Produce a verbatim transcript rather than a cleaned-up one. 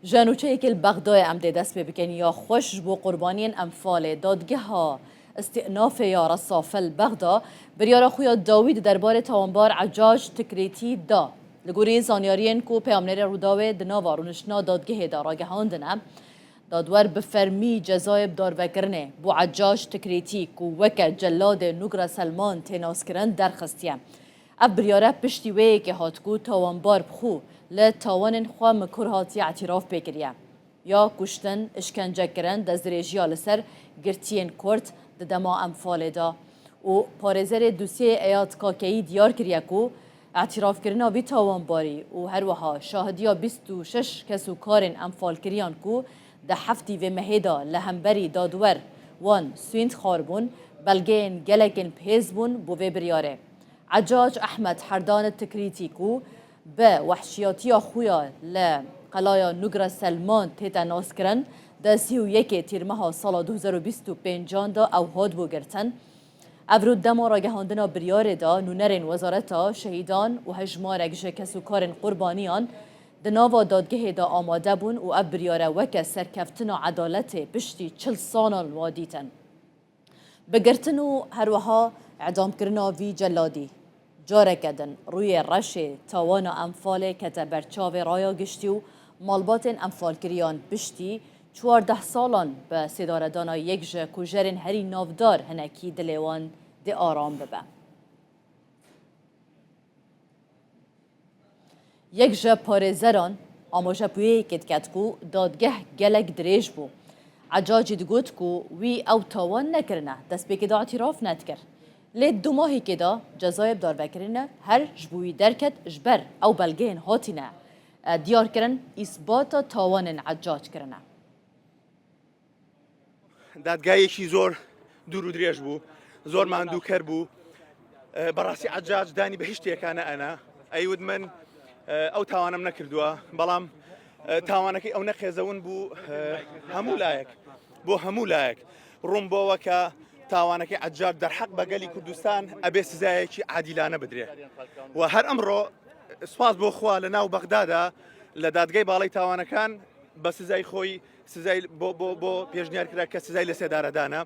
Ji nûçeyekê li Bexdayê em dê dest pê bikin. Ya xweş ji bo qurbaniyên Enfalê, dadgeha Îstînafê ya Resafe li Bexda biryara xwe ya dawî di derbarê tawanbar Ecac Tikrêtî da. Li gorî zanyariyên ku peyamnêrê Rûdawê di nava rûniştina dadgehê de ragihandine, dadwer bi fermî cezayê bidarvekirinê bo Ecac Tikrêtî ku weke celadê Nugra Selman tê naskirin derxistiye. Ev biryare piştî wê yekê hat ku tawanbar bi xwe li tawanên xwe mikur hatiye îtîraf pê kiriye. Ya kuştin, îşkencekirin, destdirêjiya li ser girtiyên Kurd di dema Enfalê de û parêzerê dosyeyê Eyad Kakeyî diyar kiriye ku îtîrafkirina vî tawanbarî û her wiha şahidiya bîst û şeş kesûkarên enfalkiriyan ku di heftî vê mehê de li hemberî dadwer wan sûnd xwar bûn, belgeyên gelekên bihêz bûn bo vê biryarê. Ecac Ehmed Herdan Tikrîtî ku bi wehşiyatiya xwe ya li Qelaya Nugra Selman tête naskirin, di sî û yekê Tîrmeha sala du hezar û bîst û pêncan de ew hatibû girtin. Evro dema ragihandina biryarê de nûnerên Wezareta Şehîdan û hejmarek ji kesûkarên qurbaniyan di nava dadgehê de amade bûn û ev biryare weke serkeftina edaletê piştî çil salan wa dîtin. Bi girtin û her wiha îdamkirina vî celadî, careke din rûyê reşê tawana Enfalê kete ber çavê raya giştî û malbatên enfalkiriyan piştî çardeh salan bi sêdaredana yek ji kujerên herî navdar hinekî dilê wan dê aram bibe. Yek ji parêzeran amajebûyeyekê diket ku dadgeh gelek dirêj bû. Ecacî digot ku wî ew tawan nekirine, destpêkê de îtîraf nedikir. Lê di domahîkê de cezayê bi darvekirinê her ji bo wî derket, ji ber ew belgeyên hatine, e, diyarkirin, îsbata tawanên Ecac kirine. دادگایەکی زۆر دوور و درێژ بوو، زۆر ماندووکەر بوو. بەڕاستی عەجاج دانی بە هیچ شتێکا نەئەنا. ئەیوت من ئەو تاوانەم نەکردووە، بەڵام تاوانەکەی ئەو نەقێزەون بوو، هەموو لایەک، بۆ هەموو لایەک ڕوون بۆوە کە تاوانەکەی عەجاج دەرحەق بە گەلی کوردستان ئەبێ سزایەکی عادیلانە بدرێ. و هەر ئەمڕۆ سپاس بۆ خوا لە ناو بەغدادا لە دادگای باڵی تاوانەکان بە سزای خۆی، سزای بۆ، بۆ، بۆ پێشنیار کرا کە سزای لە سێدارەدانە.